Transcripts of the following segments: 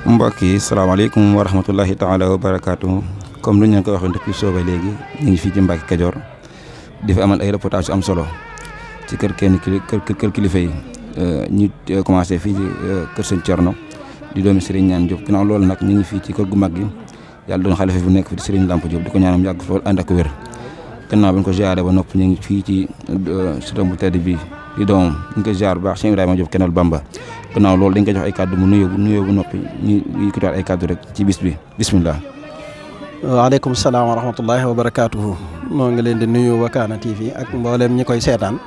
mbokk yi salaamaaleykum wa rahmatullahi taala wa barakaatu. comme lu ñu ko waxee depuis sooba léegi ñu ngi fii ci Mbacke Kajoor di fi amal ay reportage yu am solo ci kër kilifa yi ñu commencé fii ci kër sëñ Thierno di doomi Serigne Ñaan Diop ginnaaw loolu nag ñu ngi fii ci kër gu mag gi yàlla doon xalifa bu nekk fi di Serigne Lamp Diop di ko ñaanam yàgg lool ànd ak wér. gannaaw bi ñu ko ziaré ba noppi ñu ngi fii ci sëtam bu tedd bi di doomam ñu ngi ko ziar bu baax Cheikh Ibrahima Diop Kenal Bamba gannaaw loolu dañ koy jox ay kàddu mu nuyoo bu noppi ñu yëkkatiwaat ay kàddu rek ci bis bi bismillah. waaleykum salaam wa rahmatullahi wa barakaatuhu. moo ngi leen di nuyu Wakana TV ak mboolem ñi koy seetaan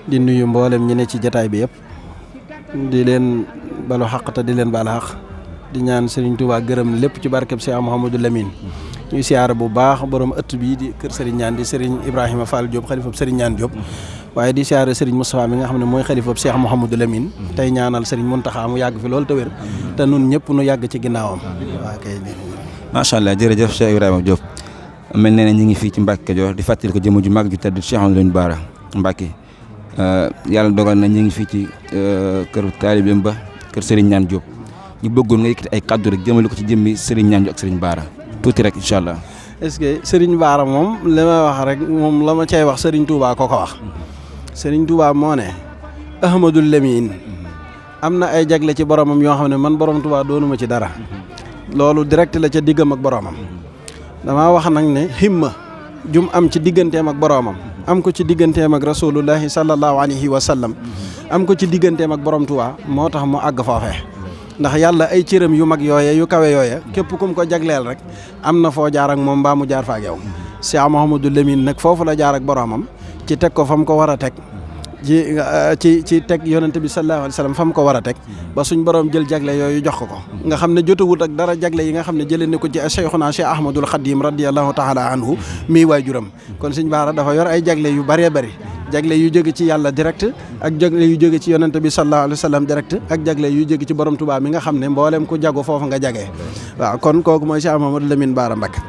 di nuyu mboolem ñi ne ci jataay bi yëpp di leen balu xaq te di leen baal xaq di ñaan Serigne Touba gërëm lépp ci barkeb Cheikh Mouhamadou Lamine. ñuy siyaare bu baax borom ëtt bii di kër Serigne Ñaan di Serigne Ibrahima Fall Diop xalifab Serigne Ñaan Diop waaye di siyaare Serigne Moustapha mi nga xam ne mooy xalifab Cheikh Mouhamadou Lamine tey ñaanal Serigne Mountakha mu yàgg fi loolu te wér te nun ñëpp nu yàgg ci ginnaawam waa kay. macha allah jërëjëf Cheikh Ibrahima Diop mel ne ñu ngi fii ci Mbacke Kajoor di fàttali ko jëmm ju mag ju tedd Cheikh Amadou Bara Mbacke yàlla dogal na ñu ngi fii ci kër taalibeem ba kër Serigne Ñaan Diop ñu bëggoon nga yëkkati ay kàddu rek jëmale ko ci jëmmi Serigne Ñaan Diop ak Serigne Bara tuuti rek incha allah. est-ce que Serigne Bara moom li may wax rek moom la ma cay wax Serigne Touba ko wax Serigne Touba moo ne Ahmadou Lamine am na ay jagle ci boromam yoo xam ne man borom Touba doonuma ci dara loolu direct la ca diggam ak boromam damaa wax nag ne himma jum am ci digganteem ak boromam am ko ci digganteem ak rasulullahi sallallahu alayhi wa sallam am ko ci digganteem ak borom Touba moo tax mu àgg foofee. ndax yàlla ay cëram yu mag yooye yu kawe yooye képp kum ko jagleel rek am na foo jaar ak moom mbaa mu jaar fa ak yow Cheikh Mouhamadou Lamine nag foofu la jaar ak boromam ci teg ko fa mu ko war a teg ci teg yonente bi sallallahu alayhi wa sallam fa mu ko war a teg ba suñ borom jël jagle yooyu jox ko nga xam ne jotawut ak dara jagle yi nga xam ne jëlee ne ko ci Cheikhuna Cheikh Ahmadul Khadim radiyallahu taala anhu mii waajuram kon suñ Bara dafa yor ay jagle yu bëree bëri jagle yu jóge ci yàlla direct ak jagle yu jóge ci yonente bi sallallahu alayhi wa sallam direct ak jagle yu jóge ci borom Tuubaa mi nga xam ne mboolem ku jago foofu nga jagee waaw kon kooku mooy Cheikh Mouhamadou Lamine Bara Mbacké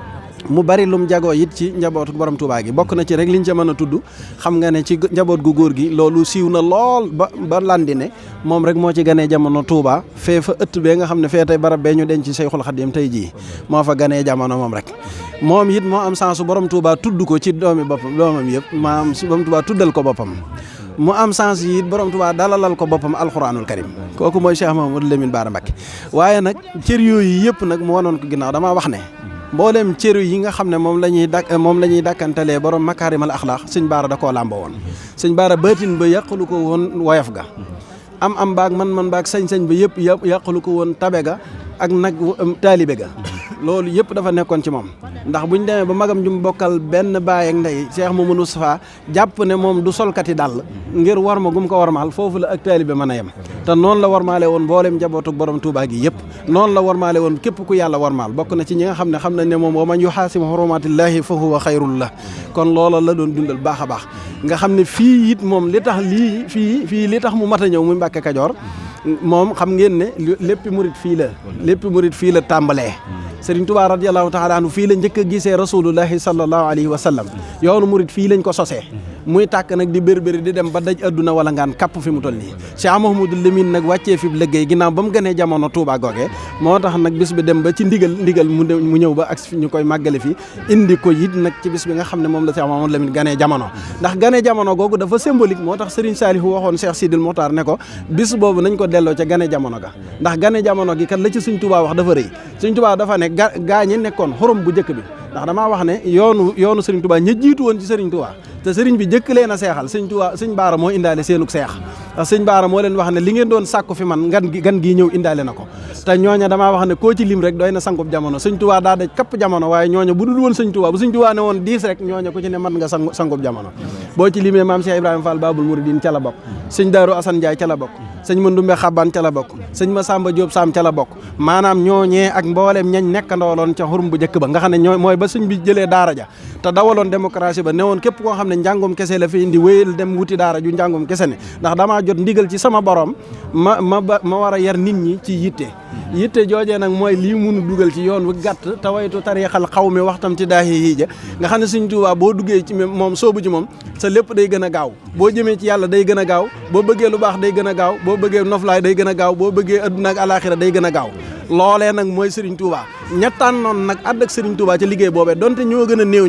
mu bari lum jagoo it ci njabootu borom Tuubaa gi bokk na ci rek liñ ca mën a tudd xam nga ne ci njaboot gu góor gi loolu siiw na lool ba landi ne moom rek moo ci ganee jamono Touba fee fa ëtt bee nga xam ne fee tey barab bee ñu denc ci Seyxul Xadim tey jii moo fa ganee jamono moom rek moom it moo am sansu borom Touba tudd ko ci doomam yëpp maam borom Touba tuddal ko boppam mu am sens yi borom Touba dalalal ko boppam alxuraanul karim kooku mooy Cheikh Mouhamadou Lamine Bara Mbacké waaye nag cër yooyu yëpp nag mu wanoon ko ginnaaw damaa wax ne mboolem cër yi nga xam ne moom la ñuy dakkantalee borom makaarimal axlaax sëñ Bara da koo làmboo woon sëñ Bara baatin ba yàqalu ko woon woyof ga am baag man baag sañ-sañ ba yëpp yàqalu ko woon tabe ga ak nag taalibe ga loolu yëpp dafa nekkoon ci moom ndax buñ demee ba magam ju mu bokkal benn baay ak ndey Cheikh Mamadou Moustapha jàpp ne moom du solkati dàll ngir warma gum ko warmaal foofu la ak taalibe mën a yem te noonu la warmaale woon mboolem njabootu borom Touba gi yëpp noonu la warmaale woon képp ku yàlla warmaal bokk na ci ñi nga xam nañ ne moom wa man yuhaasim hurumatillahi fa huwa xayrul la kon loola la doon dundal baax a baax nga xam ne fii it moom li tax fii li tax mu mat a ñëw muy Mbàkke Kajoor moom xam ngeen ne lépp murit fii la tàmbalee Serigne Touba radiyallahu taala anhu fii la njëkk a gisee rasulullahi sallallahu alayhi wa sallam yoonu murit fii lañ ko sosee muy tàkk nag di bérbéri di dem ba daj adduna wala ngaan kapp fi mu toll nii Cheikh Mouhamadou Lamine nag wàccee fi liggéey ginnaaw ba mu gënee jamono Touba googee moo tax nag bis bi dem ba ci ndigal mu ñëw ba ak ñu koy màggale fi indi ko it nag ci bis bi nga xam ne moom la Cheikh Mouhamadou Lamine ganee jamono ndax ganee jamono googu dafa symbolique moo tax Serigne Saliou waxoon Cheikh Sidil Mokhtar ne ko bis boobu nañ ko delloo ca ganee jamono ga ndax ganee jamono gi kat la ci Serigne Touba wax dafa rëy Serigne Touba dafa ne gaañi nekkoon xorom bu njëkk bi ndax damaa wax ne yoonu Serigne Touba ña jiitu woon ci Serigne Touba te Serigne bi jëkk leen a seexal Serigne Bara moo indaale seenuk seex ndax Serigne Bara moo leen wax ne li ngeen doon sàkku fi man gan gii ñëw indaale na ko te ñooña damaa wax ne koo ci lim rek doy na sankub jamono Serigne Touba daa daj kapp jamono waaye ñooña bu dul woon Serigne Touba bu Serigne Touba ne woon 10 rek ñooña ku ci ne mat nga sankub jamono boo ci limee maam Cheikh Ibrahima Fall Babul Mouridine ca la bokk Serigne Darou Assane Ndiaye ca la bokk Serigne Mandoumbe Xaban ca la bokk Serigne Massamba Diop Sam ca la bokk maanaam ñooñee ak mbooleem ñañ nekkandooloon ca xurum bu njëkk ba nga xam ne mooy ba sëñ bi jëlee daara ja te dawaloon démocratie ba newoon képp koo xam ne njàngum kese la fi indi wéyal dem wuti daara ju njàngum kese ne ndax damaa jot ndigal ci sama borom ma war a yar nit ñi ci yitte joojee nag mooy lii munu dugal ci yoon wu gàtt te waytu tariixal xaw mi waxtam ci daahi hiija nga xam ne Sëñ Tuubaa boo duggee ci moom soobu ci moom sa lépp day gën a gaaw boo jëmee ci yàlla day gën a gaaw boo bëggee lu baax day gën a gaaw boo bëggee noflaay day gën a gaaw boo bëggee adduna ak alaaxira day gën a gaaw loolee nag mooy Serigne Touba ña tànnoon nag ànd ak Serigne Touba ca liggéey boobee donte ñoo gën a néew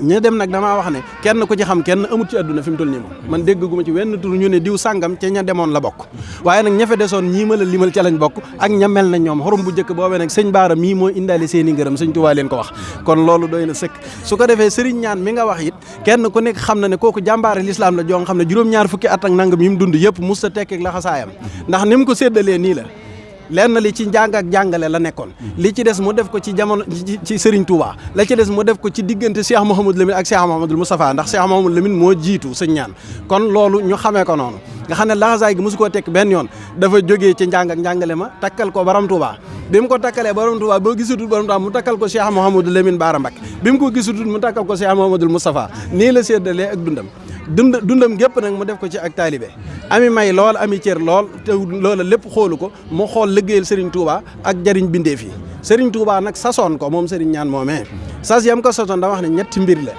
ña dem nag damaa wax ne kenn ku ci xam kenn amut ci àdduna fi mu toll nii moom man dégguma ci wenn tur ñu ne diw sàngam ca ña demoon la bokk waaye nag ña fa desoon ñii ma la limal ca lañ bokk ak ña mel na ñoom xorom bu njëkk boobee nag sëñ Baara mii moo indaale seen i ngërëm sëñ Touba leen ko wax kon loolu doy na sëkk su ko defee Serigne Ñaan mi nga wax it kenn ku nekk xam na ne kooku jàmbaare lislaam la joo nga xam ne juróom-ñaar fukki at ak nangam yi mu dund yëpp mus ta tekkeeg la xasaayam ndax ni mu ko séddalee nii la lenn li ci njàng ak jàngale la nekkoon li ci des mu def ko ci jamono ci Serigne Touba la ci des mu def ko ci diggante Cheikh Mouhamadou Lamine ak Cheikh Mouhamadou Moustapha ndax Cheikh Mouhamadou Lamine moo jiitu sëñ Ñaan kon loolu ñu xamee ko noonu nga xam ne laxasaay gi mosu koo tekk benn yoon dafa jógee ci njàng ak njàngale ma takkal ko Borom Touba bi mu ko takkalee Borom Touba boo gisatul Borom Touba mu takkal ko Cheikh Mouhamadou Lamine Bara Mbacké bi mu ko gisatul mu takkal ko Cheikh Mouhamadou Moustapha nii la séddalee ak dundam gépp nag mu def ko ci ak taalibe ami may lool ami cër lool te loola lépp xoolu ko mu xool liggéeyal Serigne Touba ak jariñ bindeef yi Serigne Touba nag sasoon ko moom Serigne Ñaan moomee sas yam ko sasoon da wax ne ñetti mbir la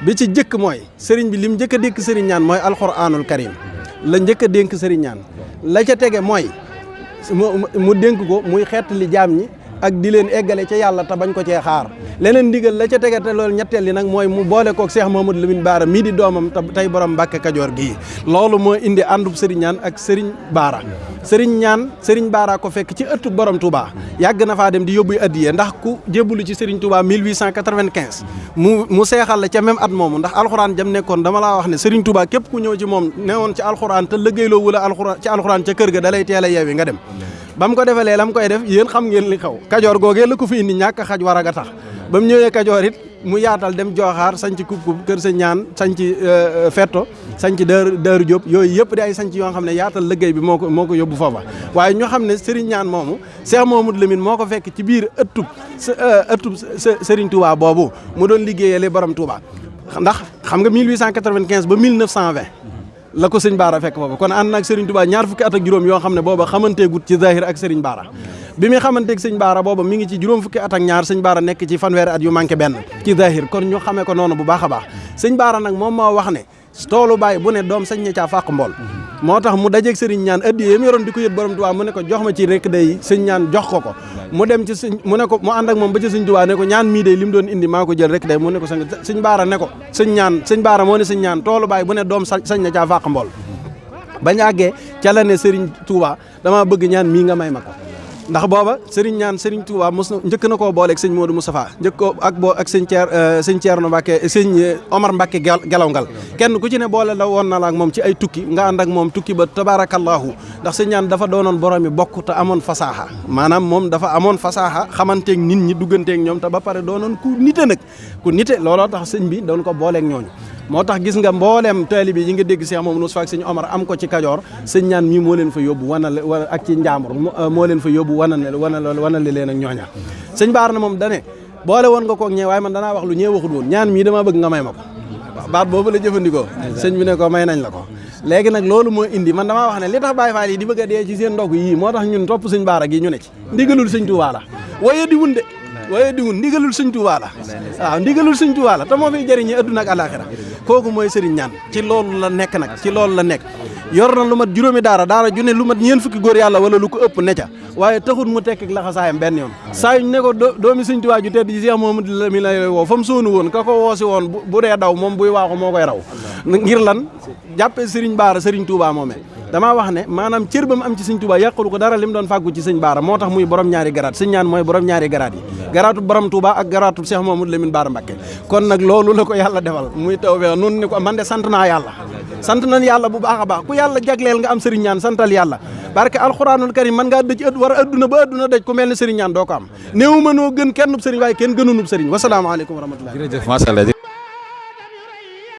bi ci jëkk mooy Serigne bi lim njëkk a dénk Serigne Ñaan mooy alxuraanul karim la njëkk a dénk Serigne Ñaan la ca tege mooy mu dénk ko muy xeetali jaam ñi ak di leen eggale ca yàlla te bañ ko cee xaar leneen ndigal la ca tegate loolu ñetteel li nag mooy mu boole koog Cheikh Mouhamadou Lamine Bara mii di doomam tey borom Mbàkke Kajoor gii loolu moo indi àndub Serigne Ñaan ak Serigne Bara Serigne Ñaan Serigne Bara ko fekk ci ëttu borom Touba yàgg na faa dem di yóbbu addiye ndax ku jébbalu ci Serigne Touba 1895 mu seexal la ca même at moomu ndax alxuraan jam nekkoon dama laa wax ne Serigne Touba képp ku ñëw ci moom newoon ci alxuraan te liggéeyloo wula alxuraan ci alxuraan ca kër ga dalay teel a yeewi nga dem ba mu ko defalee la mu koy def yéen xam ngeen li xaw Kajoor googee la ko fi indi ñàkk xaj war a ga tax ba mu ñëwee Kajoor it mu yaatal dem Jooxaar sanc kub kër sa ñaan sanc Fetto sanc Daaru Jóob yooyu yëpp di ay sanc yoo xam ne yaatal liggéey bi moo ko yóbbu foofa waaye ñoo xam ne Serigne Ñaan moomu Cheikh Mouhamadou Lamine moo ko fekk ci biir ëttub Serigne Touba boobu mu doon liggéeyale borom Touba ndax xam nga 1895 ba 1920 la ko sëñ Bara fekk foofu kon ànd naag Serigne Touba ñaar fukki at ak juróom yoo xam ne booba xamanteegut ci zahir ak Serigne Bara bi muy xamanteeg sëñ Bara booba mi ngi ci juróom fukki at ak ñaar sëñ Bara nekk ci fanweeri at yu manqué benn ci zahir kon ñu xamee ko noonu bu baax a baax sëñ Bara nag moom moo wax ne toolu baay bu ne doom sañ na caa fàq mbool moo tax mu dajeeg Serigne Ñaan addiye yam yoroon di ko yët borom Touba mu ne ko jox ma ci rek day sëñ Ñaan jox ko mu dem ci sëñ mu ne ko mu ànd ak moom ba ci sëñ Touba ne ko ñaan mii day li mu doon indi maa ko jël rek day mu ne ko sëñ Bara ne ko sëñ Bara moo ne sëñ Ñaan toolu baay bu ne doom sañ na caa fàq mbool bañ àggee ca la ne Serigne Touba dama bëgg ñaan mii nga may ma ko ndax booba Serigne Ñaan Serigne Touba mos na njëkk na koo booleeg sëñ Modou Moustapha njëkk ko ak sëñ Thierno Mbacke sëñ Omar Mbacke Gelawngal kenn ku ci ne boole la woon na la ak moom ci ay tukki nga ànd ak moom tukki ba tabarakallahu ndax sëñ Ñaan dafa doonoon borom mi bokk te amoon fasaaxa maanaam moom dafa amoon fasaaxa xamanteeg nit ñi dugganteeg ñoom te ba pare doonoon ku nite looloo tax sëñ bi doon ko booleeg ñooñu moo tax gis nga mbooleem taalibe yi nga dégg Cheikh Mamadou Moustapha ak sëñ Omar am ko ci Kajoor sëñ Ñaan mii moo leen fa yóbbu ak ci Njaambur moo leen fa yóbbu wanale leen ak ñooña sëñ Bara na moom dane boole woon nga koog ñee waaye man danaa wax lu ñee waxut woon ñaan mii dama bëgg nga may ma ko baat boobu la jëfandikoo sëñ bi ne ko may nañ la ko léegi nag loolu moo indi man damaa wax ne li tax Baay Faal yi di bëgg a dee ci seen ndog yii moo tax ñun topp sëñ Bara gi ñu ne ci ndigalul sëñ Tuubaa la waaye di wun ndigalul sëñ Tuubaa la waaw ndigalul sëñ Tuubaa la te moo fiy jëriñee adduna ak alaxira kooku mooy Serigne Ñaan ci loolu la nekk nag ci loolu la nekk yor na lu mat juróomi daara ju ne lu mat ñeen fukki góor yàlla wala lu ko ëpp ne ca waaye taxul mu tekk ak laxasaayam benn yoon saa yuñ ne ko doomi sëñ Tuubaa ju tedd ji Cheikh Mouhamadou Lamine la woo fa mu soonu woon ka ko woosi woon bu dee daw moom buy waaxu moo koy raw ngir lan jàppee Serigne Bara Serigne Touba moomee damaa wax ne maanaam cër ba mu am ci sëñ Touba yàqulu ko dara li mu doon fàggu ci sëñ Bara moo tax muy borom ñaari garaat sëñ Ñaan mooy borom ñaari garaat yi garaatu borom Touba ak garaatu Cheikh Mouhamadou Lamine Bara Mbacké kon nag loolu la ko yàlla defal muy taw feex nun ni ko man de sant naa yàlla sant nañ yàlla bu baax a baax ku yàlla jagleel nga am Serigne Ñaan santal yàlla barke alxuraanul karim man ngaa dëj war a adduna ba adduna dëj ku mel ne Serigne Ñaan doo ko am néew ma noo gën kenn nub Serigne waaye kenn gënunub Serigne wasalaamaaleykum wa rahmatullahi